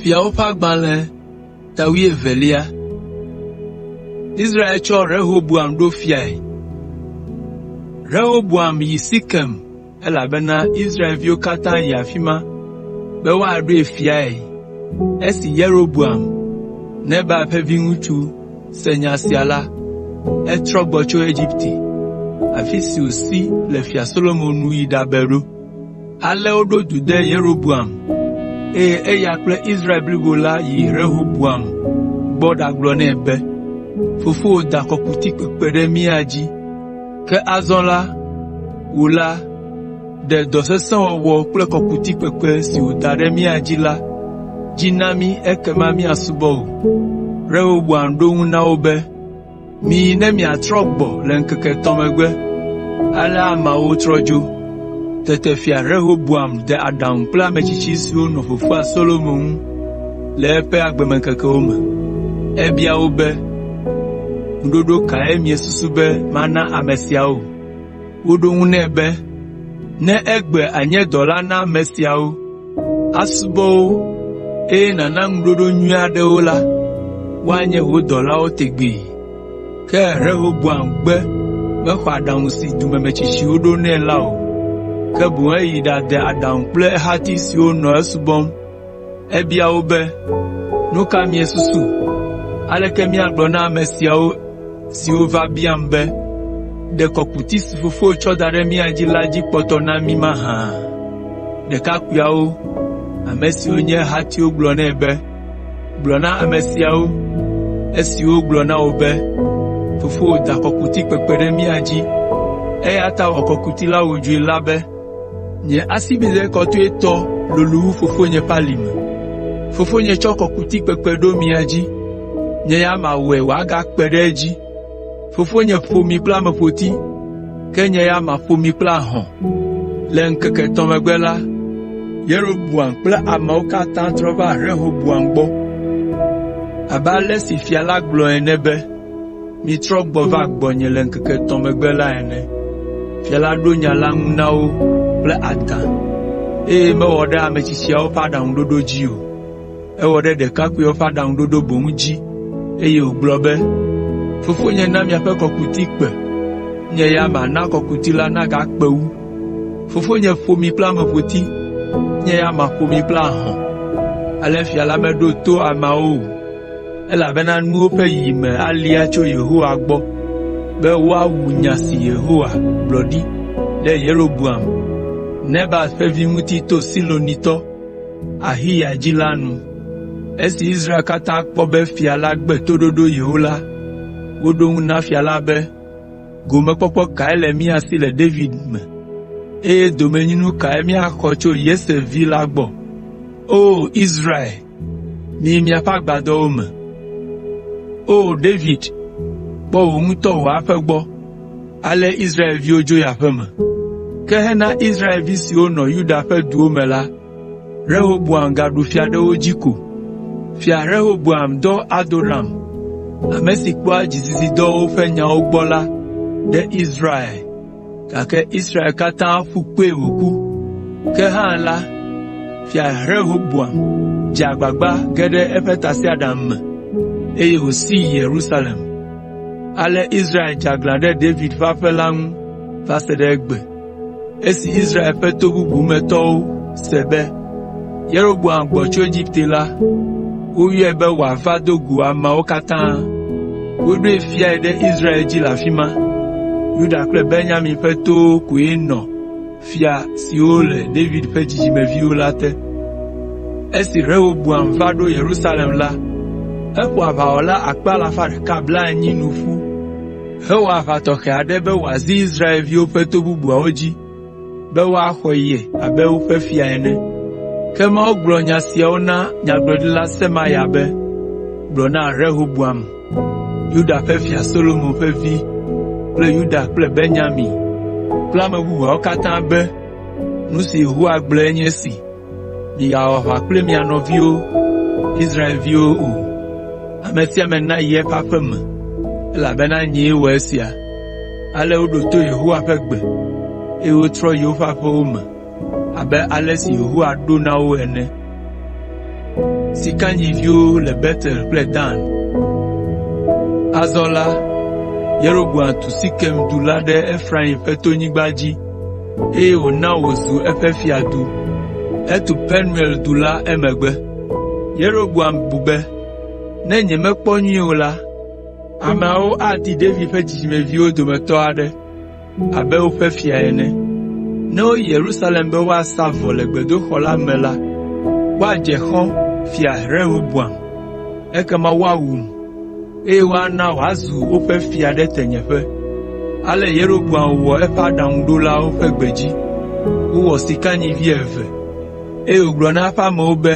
Fiawo ƒe agbalẽ ta wuievelia. Israel tsɔ Rehoboam ɖo fiae. Rehoboam yi Sekem elabena Israelviwo katã yi afi ma be woaɖoe fiae. Esi Yeroboam, Nebat ƒe viŋutsu se nya sia la, etrɔ gbɔ tso Egipte, afi si wòsi le Fia Solomo nu yi ɖabe ɖo. Ale woɖo du ɖe Yeroboam, eye eya kple Israel blibo la yi Rehoboam gbɔ ɖagblɔ nɛ be, “Fofowò da kɔkuti kpekpe ɖe mía dzi, ke azɔ la, wò la, ɖe dɔ sesẽ wɔwɔ kple kɔkuti kpekpe si wòda ɖe mía dzi la dzi na mí ekema míasubɔ wò.” Rehoboam ɖo eŋu na wo be, “Miyi ne miatrɔ gbɔ le ŋkeke etɔ̃ megbe.” Ale ameawo trɔ dzo. Tete Fia Rehoboam de aɖaŋu kple ametsitsi siwo nɔ fofoa Solomo ŋu le eƒe agbemeŋkekewo me. Ebia wo be, “Ŋuɖoɖo kae miesusu be mana ame siawo?” Woɖo eŋu nɛ be, “Ne egbe ànye dɔla na ame siawo, asubɔ wo eye nàna ŋuɖoɖo nyui aɖewo la, woanye wò dɔlawo tegbee.” Ke Rehoboam gbe mexɔ aɖaŋu si dumemetsitsiwo ɖo nɛ la o, ke boŋ eyi ɖade aɖaŋu kple ehati siwo nɔ esubɔm. Ebia wo be, “Nu ka miesusu? Aleke míagblɔ na ame siawo siwo va biam be, ‘Ɖe kɔkuti si fofowò tsɔ da ɖe mía dzi la dzi kpɔtɔ na mí mahã?’ ” Ɖekakpuiawo, ame siwo nye ehatiwo gblɔ nɛ be, “Gblɔ na ame siawo esi wogblɔ na wò be, ‘Fofowò da kɔkuti kpekpe ɖe mía dzi, eya ta wɔ kɔkuti la wodzoe’ la be, ‘Nye asibidɛ kɔtoetɔ lolo wu fofonye ƒe alime. Fofonye tsɔ kɔkuti kpekpe ɖo mia dzi, nye ya mawɔe wòagakpe ɖe edzi. Fofonye ƒo mi kple ameƒoti, ke nye ya maƒo mi kple ahɔ̃.’ ” Le ŋkeke etɔ̃ megbe la, Yeroboam kple ameawo katã trɔ va Rehoboam gbɔ abe ale si fia la gblɔ ene be, “Mitrɔ gbɔ va gbɔnye le ŋkeke etɔ̃ megbe la ene. Fia la ɖo nya la ŋu na wo kple adã, eye mewɔ ɖe ame tsitsiawo ƒe aɖaŋuɖoɖo dzi o. Ewɔ ɖe ɖekakpuiawo ƒe aɖaŋuɖoɖo boŋ dzi, eye wògblɔ be, “Fofonye na miaƒe kɔkuti kpe, nye ya mana kɔkuti la nagakpe wu. Fofonye ƒo mi kple ameƒoti, nye ya maƒo mi kple ahɔ̃.” Ale fia la meɖo to ameawo o, elabena nuwo ƒe yiyime alia tso Yehowa gbɔ be woawu nya si Yehowa gblɔ ɖi ɖe Yeroboam, Nebat ƒe vi ŋuti to Silonitɔ, Ahiya dzi la nu. Esi Israel katã kpɔ be fia la gbe toɖoɖo yewo la, woɖo eŋu na fia la be, “Gomekpɔkpɔ kae le mía si le David me, eye domenyinu kae míaxɔ tso Yese vi la gbɔ? O! Israel, miyi miaƒe agbadɔwo me. O! David, kpɔ wò ŋutɔ wò aƒe gbɔ.” Ale Israelviwo dzo yi aƒe me. Ke hena Israelvi siwo nɔ Yuda ƒe duwo me la, Rehoboam gaɖu fia ɖe wo dzi ko. Fia Rehoboam dɔ Adoram, ame si kpɔa dzizizidɔwo ƒe nyawo gbɔ la ɖe Israel, gake Israel katã ƒu kpee wòku. Ke hã la, Fia Rehoboam dze agbagba ge ɖe eƒe tasiaɖam me, eye wòsi yi Yerusalem. Ale Israel dze aglã ɖe David ƒe aƒe la ŋu va se ɖe egbe. Esi Israel ƒe to bubu me tɔwo se be Yeroboam gbɔ tso Egipte la, woyɔe be wòava do go ameawo katã. Woɖoe fiae ɖe Israel dzi le afi ma. Yuda kple Benyamin ƒe towo koe nɔ fia siwo le David ƒe dzidzimeviwo la te. Esi Rehoboam va ɖo Yerusalem la, eƒo aʋawɔla akpe alafa ɖeka blaenyi nu ƒu hewɔ aʋa tɔxɛ aɖe be wòazi Israelviwo ƒe to bubuawo dzi be woaxɔ ye abe woƒe fia ene. Ke Mawu gblɔ nya siawo na Nyagblɔɖila Semaya be, “Gblɔ na Rehoboam, Yuda ƒe fia Solomo ƒe vi kple Yuda kple Benyamin kple ame bubuawo katã be, ‘Nu si Yehowa gblɔe nye esi: Migawɔ aʋa kple mia nɔviwo, Israelviwo o. Ame sia ame neyi eƒe aƒe me, elabena nyee wɔ esia.’ ” Ale woɖo to Yehowa ƒe gbe, eye wotrɔ yi woƒe aƒewo me abe ale si Yehowa ɖo na wo ene. sikanyiviwo le Betel kple Dan. Azɔ la, Yeroboam tu Sekem du la ɖe Efraim ƒe tonyigba dzi, eye wòna wòzu eƒe fiadu. Etu Penuel du la emegbe. Yeroboam bu be, “Ne nyemekpɔ nyuie o la, ameawo adi David ƒe dzidzimeviwo dometɔ aɖe abe woƒe fia ene. Ne woyi Yerusalem be woasa vɔ le gbedoxɔ la me la, woadze xɔ̃ Fia Rehoboam, ekema woawum, eye woana wòazu woƒe fia ɖe tenyeƒe.” Ale Yeroboam wɔ eƒe aɖaŋuɖolawo ƒe gbe dzi. Wowɔ sikanyivi eve, eye wògblɔ na eƒe amewo be,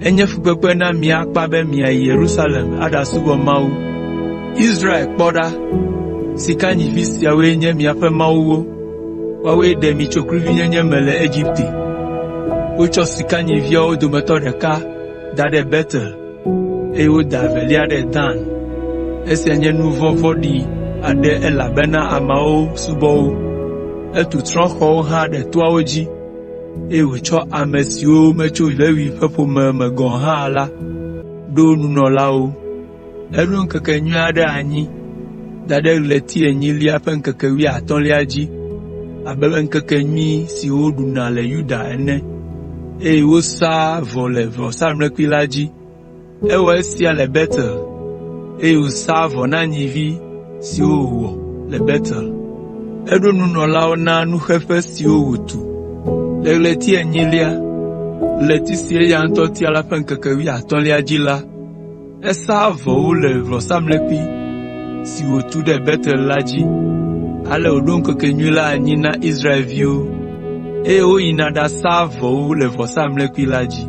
“Enye fukpekpe na mi akpa be miayi Yerusalem aɖasubɔ Mawu. Israel kpɔ ɖa, sikanyivi siawoe nye miaƒe mawuwo, woawoe ɖe mi tso kluvinyenye me le Egipte.” Wotsɔ sikanyiviawo dometɔ ɖeka da ɖe Betel, eye woda evelia ɖe Dan. Esia nye nu vɔ̃ vɔ̃ɖi aɖe elabena ameawo subɔ wo. Etu trɔ̃xɔwo hã ɖe toawo dzi, eye wòtsɔ ame siwo metso Lewi ƒe ƒome me gɔ̃ hã la ɖo nunɔlawo. Eɖo ŋkekenyui aɖe anyi da ɖe ɣleti enyilia ƒe ŋkeke wuiatɔ̃lia dzi abe ŋkekenyui si woɖuna le Yuda ene, eye wosaa vɔ le vɔsamlekpui la dzi. Ewɔ esia le Betel, eye wòsa vɔ na nyivi siwo wòwɔ le Betel. Eɖo nunɔlawo na nuxeƒe siwo wòtu. Le ɣleti enyilia, ɣleti si eya ŋutɔ tia la ƒe ŋkeke wuiatɔ̃lia dzi la, esaa vɔwo le vɔsamlekpui si wòtu ɖe Betel la dzi. Ale wòɖo ŋkekenyui la anyi na Israelviwo, eye woyina ɖasaa vɔwo le vɔsamlekpui la dzi.